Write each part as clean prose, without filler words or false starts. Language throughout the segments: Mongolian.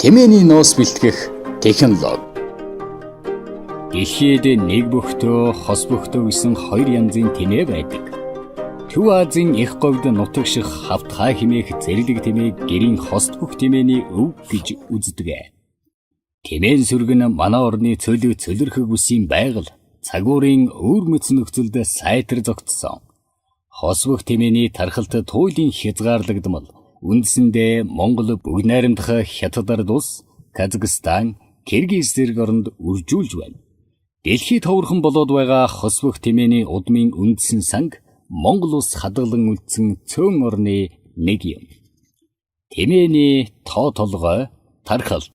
Тэмээний ноос бэлтгэх технологи. Дэлхийд нэг бөхтөө, хос бөхтөө гэсэн хоёр янзын тэмээ байдаг. Төв Азийн эх говьд нутагших хавтгай хэмээх зэрлэг тэмээг гэрийн хост бүх тэмээний өв гэж үздэг. Тэмээн сүрэг нь манай орны цөлөг цөлөрхөг бүсийн байгаль, цагуурын өвөр мэц нөхцөлд сайтар зогтсон. Хос бүх тэмээний тархалт туйлын хязгаарлагдмал үндсэндээ Монгол бүгд найрамдах Хятад ард улс, Казахстан, Киргиз зэрэг оронд үржүүлж байна. Дэлхийд ховорхон болоод байгаа хос бүх тэмээний удмын үндсэн санг Монгол улс хадгалан үлдсэн цөөн орны нэг юм. Тэмээний тоо толгой тархалт.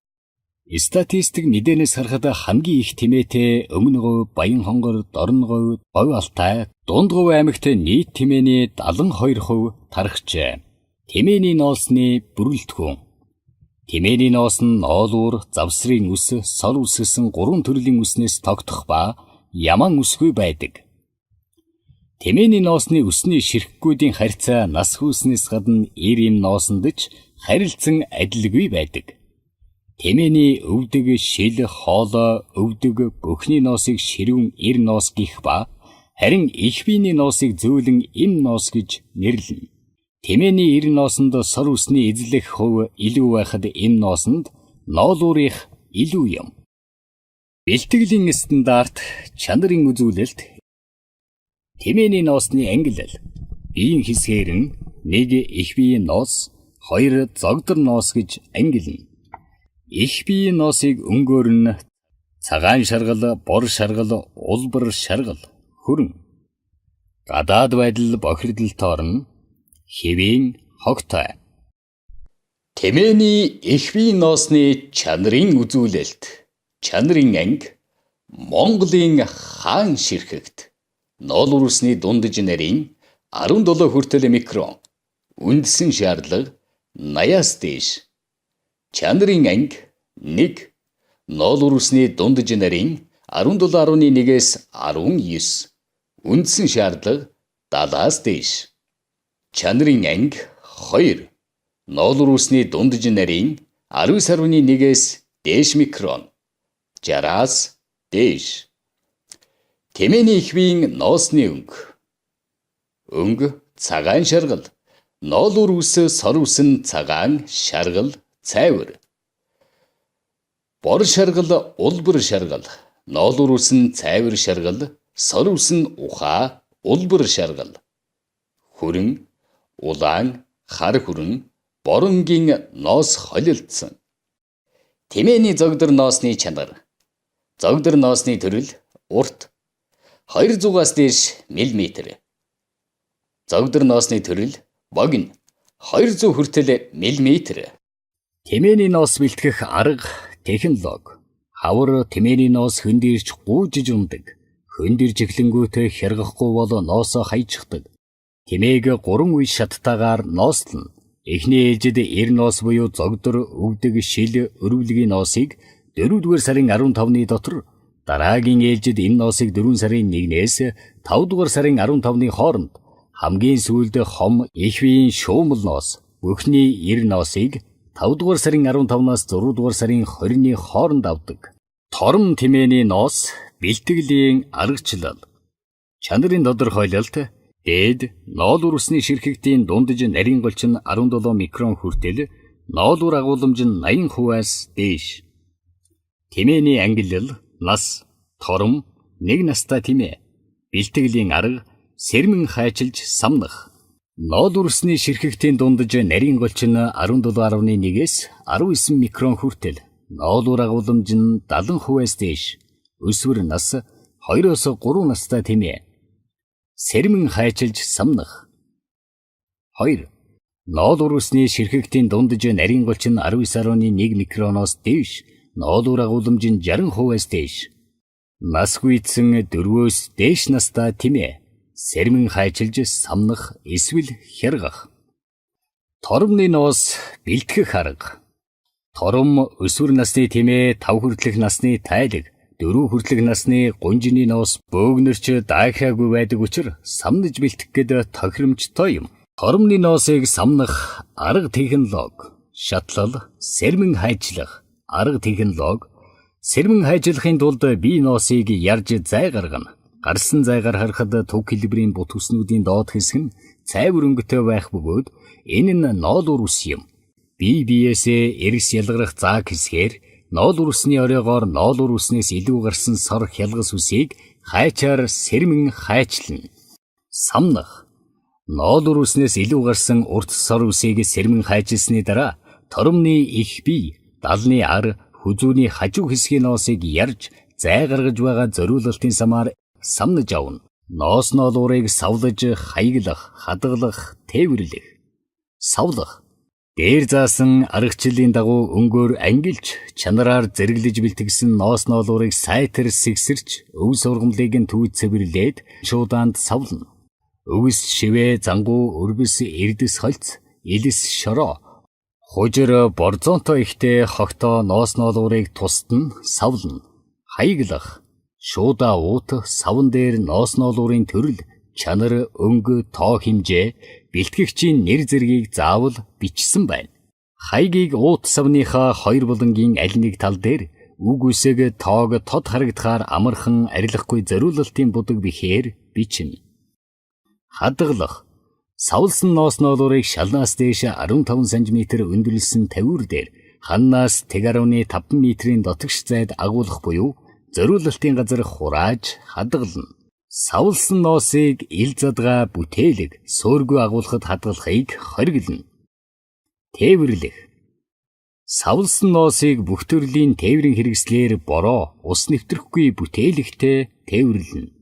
Статистик мэдээнээс харахад хамгийн их тэмээтэй Өмнө говь, Баянхонгор, Дорно говь, Говь Алтай, Дунд говь аймагт нийт тэмээний 72% тархжээ. Тэмээний ноосны бүрэлдэхүүн. Тэмээний ноос нь ноолуур, завсрын үс, сор үс гэсэн гурван төрлийн үснээс тогтох ба яман үсгүй байдаг. Тэмээний ноосны үсний ширхгүүдийн харьцаа нас хүүснээс гадна эр эм ноосонд ч харилцан адилгүй байдаг. Тэмээний өвдөг, шил, хоолой, өвдөг бүхний ноосыг ширүүн эр ноос гэх ба харин эх биений ноосыг зөөлөн эм ноос гэж нэрлэнэ. Тэмээний эр ноосонд сор үсний эзлэх хувь илүү байхад эм ноосонд ноолуурынх илүү юм. Бэлтгэлийн стандарт, чанарын үзүүлэлт, тэмээний ноосны ангилал, биеийн хэсгээр нь нэг эх биеийн ноос, хоёр зогдор ноос гэж ангилна. Эх биеийн ноосыг өнгөөр нь цагаан шаргал, бор шаргал, улбар шаргал, хүрэн. Гадаад байдал бохирдолтоор нь хэвийн хогтой. Тэмээний эх биеийн ноосны чанарын үзүүлэлт, чанарын анги, Монголын хаан ширхэгт, ноолуур үсний дундаж нарийн 17 хүртэл микрон, үндсэн шаардлага 80-аас дээш. Чанарын анги 1, ноолуур үсний дундаж нарийн 17.1-ээс 19, үндсэн шаардлага 70-аас дээш. Чанарын анги 2, ноолуур үсний дундаж нарийн 19.1-ээс дээш микрон, 60-аас дээш. Тэмээний эх биеийн ноосны өнгө. Өнгө цагаан шаргал, ноолуур үс, сор үс нь цагаан, шаргал, цайвар. Бор шаргал, улбар шаргал, ноолуур үс нь цайвар шаргал, сор үс нь ухаа, улбар шаргал. Хүрэн, улаан, хар хүрэн, боронгийн ноос холилдсон. Тэмээний зогдор ноосны чанар. Зогдор ноосны төрөл урт 200-аас дээш миллиметр. Зогдор ноосны төрөл богино 200 хүртэл миллиметр. Тэмээний ноос бэлтгэх арга технологи. Хавар тэмээний ноос хөндийрч гүйжиж унадаг. Хөндийрч эхлэнгүүтээ хяргахгүй бол ноосоо хайчихдаг. Тэмээг 3 үе шаттайгаар ноостлоно. Эхний ээлжид эр ноос буюу зогдор, өвдөг, шил, өрөвлөгийн ноосыг 4-р сарын 15-ны дотор, дараагийн ээлжид энэ ноосыг 4 сарын 1-ээс 5-р сарын 15-ны хооронд, хамгийн сүүлд хом, эх биеийн шуумал ноос, бүхний эр ноосыг 5-р сарын 15-наас 6-р сарын 20-ны хооронд авдаг. Тором тэмээний ноос бэлтгэлийн аргачлал. Чанарын тодорхойлолт дээд ноолуур үсний ширхэгтийн дундаж нарийн голч нь 17 микрон хүртэл, ноолуур агуулмж нь 80%-аас дээш. Тэмээний ангилал, нас, тором, нэг настай тэмээ, бэлтгэлийн арга, сэрмэн хайчилж самнах. Ноолуур үсний ширхэгтийн дундаж нарийн голч нь 17.1-ээс 19 микрон хүртэл, ноолуур агуулмж нь 70%-аас дээш, өсвөр нас, 2-оос 3 настай тэмээ. Сэрмэн хайчилж самнах. 2. Ноолуур үсний ширхэгтийн дундаж нарийн голч нь 19.1 микроноос дээш, ноолуур агуулмж нь 60%-аас дээш. Нас гүйцсэн 4-өөс дээш настай тэмээ. Сэрмэн хайчилж самнах эсвэл хяргах. Торомны ноос бэлтгэх арга. Тором өсвөр насны тэмээ 5 хүртэлх насны тайлаг, 4 хүртэлх насны гунжины ноос бөөгнөрч даахиагүй байдаг учир самнаж бэлтгэх гээд тохиромжтой юм. Торомны ноосыг самнах арга технологи. Шатлал, сэрмэн хайжлах, арга технологи. Сэрмэн хайжлахын тулд бие ноосыг ярьж зай гаргана. Гарсан зайгаар харахад туг хэлбэрийн бут үснүүдийн доод хэсэг нь цайвар өнгөтэй байх бөгөөд энэ нь ноолуур үс юм. Бие биеэсээ эргэс ялгарах зааг хэсгээр ноолуур үсний оройгоор ноолуур үснээс илүү гарсан сор хялгас үсийг хайчаар сэрмэн хайчлана. Самнах. Ноолуур үснээс илүү гарсан урт сор үсийг сэрмэн хайчилсны дараа торомны их бие, далны ар, хүзүүний хажуу хэсгийн ноосыг ярьж зай гаргаж байгаа зориулалтын самаар самнаж авна. Ноос ноолуурыг савлаж хаяглах, хадгалах, тээвэрлэх. Савлах. Дээр заасан аргачлалын дагуу өнгөөр ангилж, чанараар зэрэглэж бэлтгэсэн ноос ноолуурыг сайтар сэгсэрч, өв сургамлыг нь түүж цэвэрлээд шуудаанд савлана. Өвс, шивээ, зангуу, өрбөс, эрдэс хольц, элс, шороо, хужир, борзонтой ихтэй хогтоо ноос ноолуурыг тусад нь савлана. Хаяглах. Шуудаа уут саван дээр ноос ноолуурын төрөл, чанар, өнгө, тоо хэмжээ, бэлтгэгчийн нэр зэргийг заавал бичсэн байна. Хаягийг уут савныхаа хоёр булангийн аль нэг тал дээр үг үсэг тоог тод харагдахаар амархан арилгахгүй зориулалтын будаг бихээр бичнэ. Хадгалах. Савлсан ноос ноолуурыг шалнаас дээш 15 см өндөрлөсөн тавиур дээр ханнаас 1.5 метрийн дотогш зайд агуулах буюу зориулалтын газар хурааж хадгална. Савлсан ноосыг ил задгаа бүтээлэг суурьгүй агуулхад хадгалахыг хориглоно. Тээвэрлэх. Савлсан ноосыг бүх төрлийн тээврийн хэрэгслээр бороо, ус нэвтрэхгүй бүтээлэгтэй тээвэрлэнэ.